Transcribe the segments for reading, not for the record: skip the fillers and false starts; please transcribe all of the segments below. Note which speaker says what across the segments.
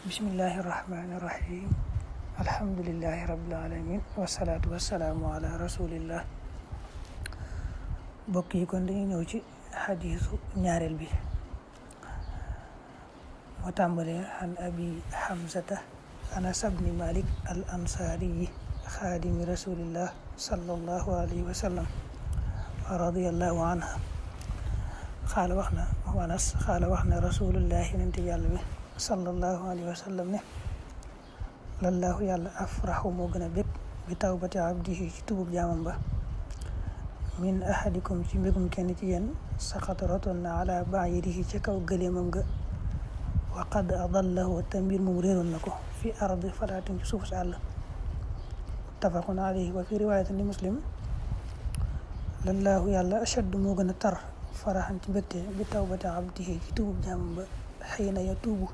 Speaker 1: Bismillahirrahmanirrahim. Alhamdulillahi rabbil alamin wassalatu wassalamu ala rasulillah. Bokk yi kon dañuy ñëw ci xadiisu ñaareel bi. moo tàmbalee an abi hamzata anas ibni malik al ansari xaadimi rasulillah sallallahu alayhi wa sallam radiyallahu anhu xaala wax na rasulullahi nante yàlla bi sallallahu alayhi wa sallam ne lallaahu yàlla afraxu moo gën a bég bi tawbati abdihi ci tubub jaamam ba min ahadikum ci mbégum kenn ci yéen saqata rotoon na ala baayirihi ca kaw gëleemam ga wa qad adallahu te mbir moom réeroon na ko fi ardi falaatin ci suuf si àll muttafaqun alayhi wa fi riwaayatin li muslim lallaahu yàlla ashaddu moo gën a tar faraxan ci mbégte bi tawbati abdihi ci tubub jaamam ba xiina ya tuubu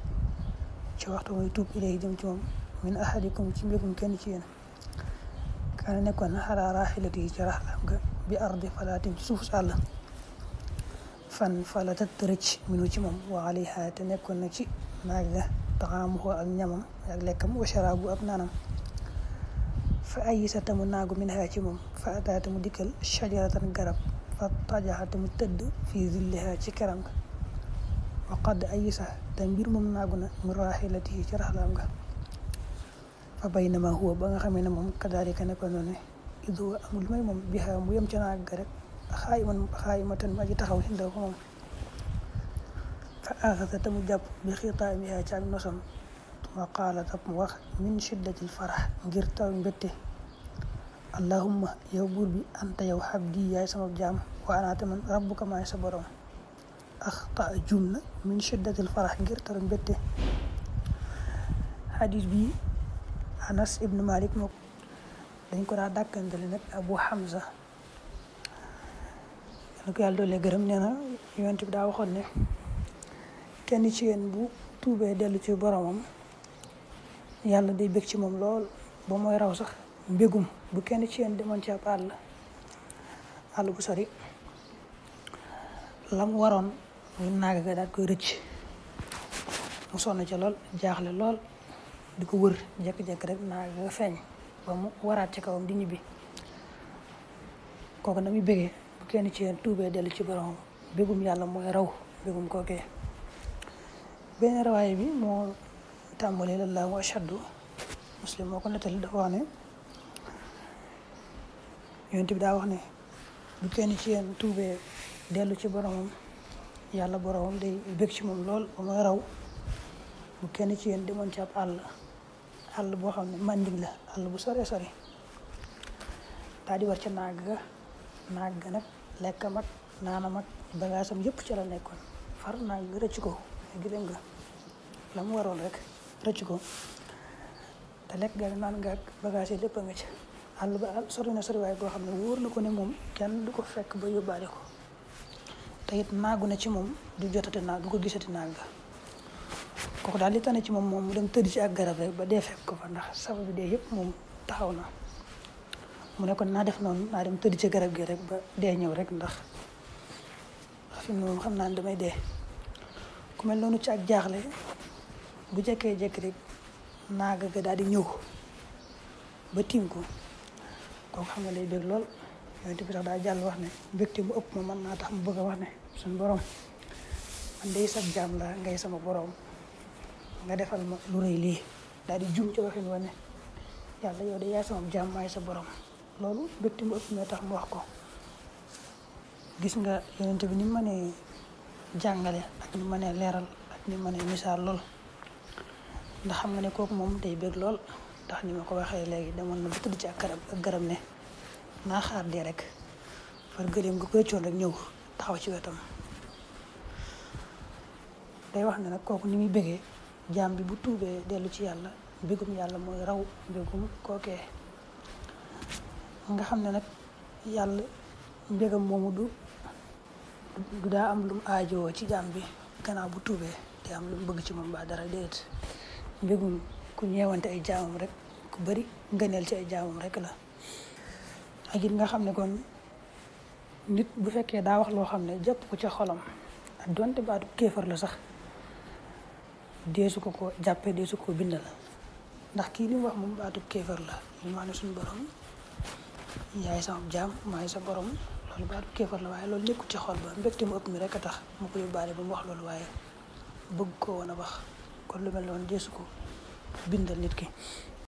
Speaker 1: ci waxtu muy tuub ilayhi jëm ci moom min ahadikum ci mbégum kenn ci yéen kaana nekkoon xalaa raaxilati yi ci raxlaam ga bi ardi falaatin ci suuf si àll fan falatat rëcc minu ci moom wa alayha te nekkoon na ci naaj la taxaamuhu ak ñamam ak lekkam wa sharaabu ak naanam fa ayisa tamu naagu min haa ci moom fa ataata mu dikkal shajaratan garab fa tajaxate mu tëdd fii zilliha ci keram ga wa qad ayisa te mbir moom naagu na min raaxilatihi ci raxlaam ga fa baynama huwa ba nga xamee ne moom kadaalika nekkoon noonu id huwa amul may moom biha mu yem ca naag ga rek xaayimatan ma ji taxaw xindaw ko moom fa axasa te mu jàpp bi xitaamiha ci ak nosam wa qaala tab mu wax min shiddatil farax ngir taw mbégte allahumma yow buur bi anta yow xabdi yaay sama jaam wa anaate man rabbuka maay sa borom axta juum na min shiddatil farax ngir taw mbégte. xadis bi Anas ibn Malik moo dañ ko daa dàkkantale nag Abu Hamza yàlla ko yàlla doole gërëm nee na yonent bi daa waxoon ne kenn ci yéen bu tuubee dellu ci boromam yàlla day bég ci moom lool ba mooy raw sax mbégum bu kenn ci yéen demoon ci ab àll bu sori lam waroon mu naaga ga daal koy rëcc mu sonn ca lool jaaxle lool di ko wër jekk-jekk rek naaga ga feeñ ba mu waraat ci kawam di ñibbi kooku na muy bégee bu kenn ci yéen tuubee dellu ci boromam bégum yàlla mooy raw bégum kookee. benn rawaay bi moo tàmbalee lallaahu ashaddu muslim moo ko nettali dafa wax ne yonent bi daa wax ne bu kenn ci yéen tuubee dellu ci boromam yàlla boromam day bég ci moom lool ba mooy raw bu kenn ci yéen demoon ci ab àll boo xam ne màndig la àll bu sore sori daal di war ca naag ga nag lekkam ak naanam ak bagaasam yëpp ca la nekkoon far naag ga rëcc ko gërëm nga la mu waroon rek rëcc ko te lekk ga naan nga ak bagaas yi lépp a nga ca àll ba sori na soriwaay goo xam ne wóor na ko ne moom kenn du ko fekk ba yóbbaale ko te it naagu na ci moom du jotate naag du ko gisati naag ga kooku daal li tane ci moom mu dem tëdd ci ak garab rek ba dee fekk ko fa ndax sabab bi dee yëpp moom taxaw na mu ne kon naa def noonu naa dem tëdd ci garab gi rek ba dee ñëw rek ndax fi mu ne moom xam naa ne damay dee ku mel noonu ci ak jaaxle bu jekkee jekk rek naaga ga daal di ñëw ba tiim ko kooku xam nga lay bég lool yonent bi sax daa jàll wax ne mbégte mu ëpp ma mën naa tax mu bëgg a wax ne suñu borom man day sab jaam la ngay sama borom nga defal ma lu rëy lii daal di jum ci waxin wa ne yàlla yow de yaay sama jaam maay sa borom loolu mbégte mu ëpp moo tax mu wax ko. gis nga yonent bi ni mu mënee jàngale ak ni mu mënee leeral ak ni mu mënee misaal lool ndax xam nga ne kooku moom day bég lool ndax ni ma ko waxee léegi demoon na ba tëdd ci ak garab ne naa xaar dee rek far gëleem nga koy coon rek ñëw taxaw ci wetam. day wax ne nag kooku ni muy bégee jaam bi bu tuubee dellu ci yàlla mbégum yàlla mooy raw mbégum kookee nga xam ne nag yàlla mbégam moomu du daa am lu mu aajowoo ci jaam bi gannaaw bu tuubee te am lu mu bëgg ci moom ba dara déet mbégum ku ñeewante ay jaamam rek ku bari ngëneel ci ay jaamam rek la. ak it nga xam ne kon nit bu fekkee daa wax loo xam ne jàpp ko ca xolam ak donte baatu kéefar la sax deesu ko jàppee deesu ko bindal ndax kii li mu wax moom baatu kéefar la li mu wax ne suñu borom yaay sama jaam maay sa borom loolu baatu kéefar la waaye loolu nekkul ci xol ba mbégte mu ëpp mi rek a tax mu ko yóbbaale ba mu wax loolu waaye bëgg ko woon a wax kon lu mel noonu deesu ko bindal nit ki